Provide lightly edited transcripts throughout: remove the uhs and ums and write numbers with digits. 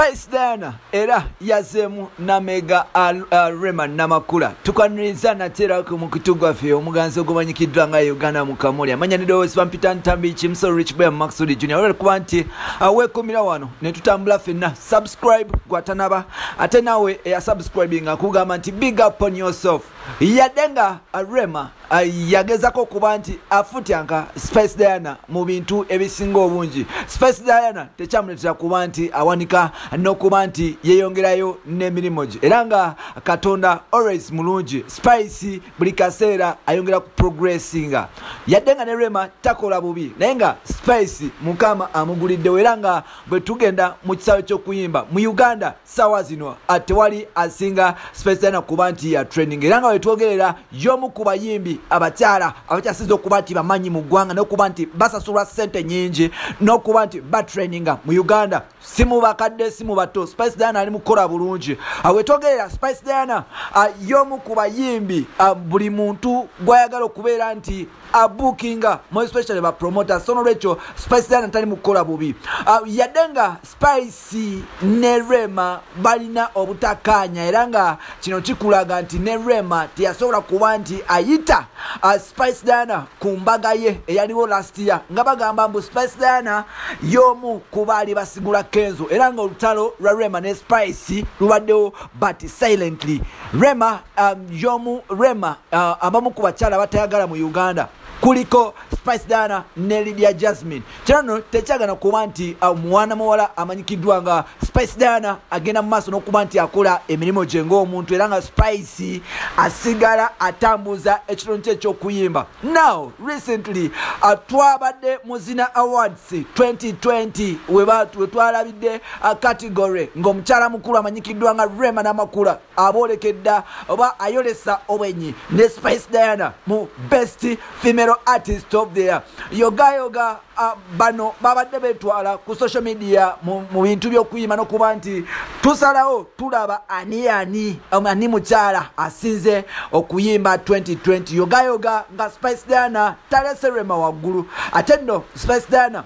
Spice Diana era yazemu namega Rema Namakula. Tukaniriza natera ku mukutu gwaffe omuganzi ogumanyikiddwa nga Uganda mu Kamuli. Amanya ne Dowes Vampita Ntambi Chimso Rich Boy Maxwell Junior. Wabula kuba nti weekumira wano ne tutambula ffenna. Subscribe gwatanaba ate nawe eya subscribing akugamba nti big up on yourself. Yadde nga Rema yagezako okuba nti afutyanka Spice Diana mu bintu ebisinga obungi. Spice Diana tekyamuleetera kuba nti awanika n'okuba nti yeeyongerayo n'emirimu gye, era nga Katonda always mulungi. Spice buli kaseera ayongera ku progressinga, yadde nga ne Rema takola bubi, naye nga Spice Mukama amuguliddewo. Era nga bwe tugenda mu kisaawe ky'okuyimba mu Uganda ssaawa zino tewali asinga Spice Diana kuba nti ya training. Era nga bwe twogerera y'omu ku bayimbi abakyala abakyasiza okuba nti bamanyi mu ggwanga n'okuba nti basasulwa ssente nnyingi n'okuba nti batraininga mu Uganda, si mu bakadde si mu bato. Spice Diana ali mu kukola bulungi. Wetwogerera Spice Diana y'omu ku bayimbi buli muntu gw'ayagala okubeera nti abukinga, more especially ba promoter. So nolwekyo Spice Diana tali mu kukola bubi, yadde nga Spice ne Rema balina obutakkaanya. Era nga kino kikulaga nti ne Rema teyasobola kuba nti ayita Spice Diana ku mbaga ye eyaliwo last year, nga bagamba mbu Spice Diana y'omu ku baali basigula Kenzo. Era nga olutalo lwa Rema ne Spice lubaddewo, but silently. Rema y'omu, Rema abamu ku bakyala batayagala mu Uganda kuliko Spice Diana ne Lydia Jasmine. Kino nno tekyagana kuba nti omwana muwala amanyikiddwa nga Spice Diana agenda mu maaso n'okuba nti akola emirimu gye ng'omuntu, era nga Spice asigala atambuza ekitone kye eky'okuyimba. Now recently twabadde mu Zina Awards 2020 we twalabidde category ng'omukyala mukulu amanyikiddwa nga Rema Namakula aboolekedda oba ayolesa obwenyi ne Spice Diana mu Best Female Artist of the Year. Yogayoga bano babadde betwala ku social media mu bintu by'okuyimba n'okuba nti tusalawo tulaba ani ani ani mukyala asinze okuyimba 2020. Yogayoga nga Spice Diana talese Rema waggulu. Ate nno Spice Diana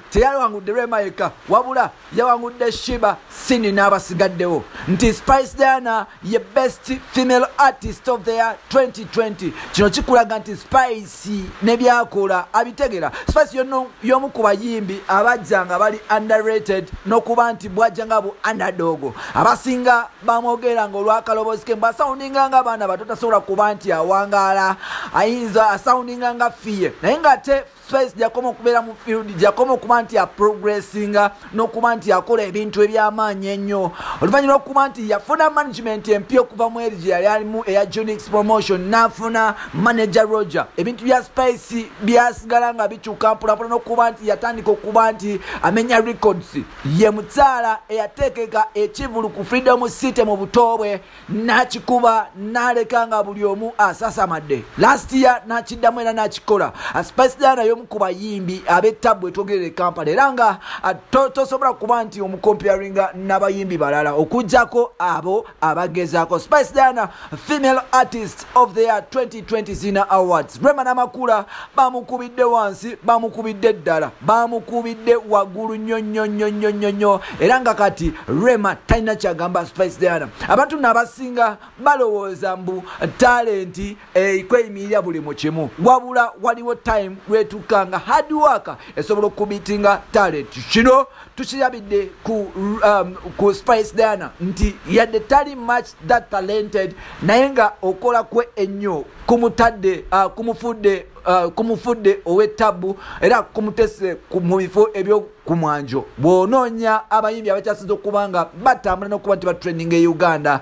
teyawangudde Rema yekka, wabula yawangudde Sheebah, Cindy n'abasigaddewo, nti Spice Diana ye Best Female Artist of the Year 2020. Kino kikulaga nti Spice ne byakola abitegera. Spice y'omu ku bayimbi abajja nga bali underrated n'okuba nti bwajja nga bu underdog. Abasinga bamwogera nga olw'akaloboozi ke mbw asoundinga nga abaana bato, tasobola kuba nti awangaala, ayinza asoundinga nga fiye. Naye ng'ate Spice gyakoma okubeera mu field, gyakoma okuba nti aprogressinga n'okuba nti akola ebintu eby'amaanyi ennyo, oluvannyuma lw'okuba nti yafuna management empya okuva mu eri gye yali alimu eya Junix Promotion, n'afuna manager Roger. Ebintu bya Spice byasigala nga bikyuka mpolampola n'okuba nti yatandika okuba nti amenya records. Ye mukyala eyateekeka ekivulu ku Freedom City mu buto bwe n'akikuba n'aleka nga buli omu asasamadde. Last year n'akiddamu era n'akikola. Spice Diana y'omu ku bayimbi ab'ettabbu etwogerera e Kampala, era nga tosobola kuba nti omucomparinga n'abayimbi balala okugjako abo abagezaako. Spice Diana, Female Artist of the Year 2020 Zina Awards. Rema Namakula bamukubidde wansi, bamukubidde ddala, bamukubidde waggulu nnyo nnyo nnyo nnyo nnyo nnyo. Era nga kati Rema talina kyagamba Spice Diana. Abantu naabasinga balowooza mbu talent kweyimirira buli mu kimu, wabula waliwo time lwetuuka nga hard work esobola okubeatinga talent. Kino tukirabidde ku Spice Diana nti yadde tali much that talented, naye nga okola kwe ennyo kumutadde kumufudde ow'ettabbu era kumutese mu bifo ebyokumwanjo. Bw'onoonya abayimbi abakyasinza okuba nga batambula n'okuba nti batraining e Uganda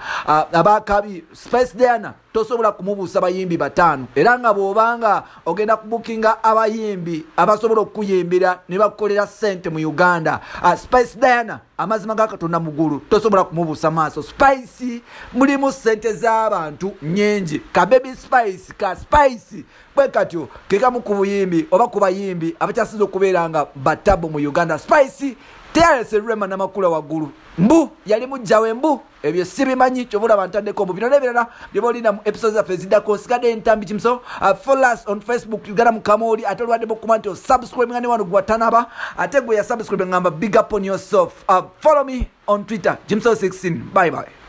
abakabi, Spice Diana tosobola kumubuusa bayimbi bataano. Era nga bw'obanga ogenda kubukinga abayimbi abasobola okukuyimbira ne bakukolera ssente mu Uganda, Spice Diana, amazima ga Katonda mugulu, tosobola kumubuusa maaso. Spice mulimu ssente z'abantu nnyingi. Ka baby Spice, ka Spice bwe katyo kekamu ku buyimbi oba ku bayimbi abakyasinza okubeera nga batabu mu Uganda. Spice. Teyalese Rema Namakula waggulu, mbu yali mujjawe, mbu ebyo sibimanyi. Kyova olaba ntaddeko mbu. Bino n'ebirala byeba olina mu episode zaffe eziddako. Sigadde Entambi Kimuso. Follow us on Facebook, Uganda Mukamoli. Ate olwadde okuba nti osubscribe nga ne wano gwatanaba, ate gwe yasubscribe ngamba big up on yourself. Follow me on Twitter, Jimso 16. Bye bye.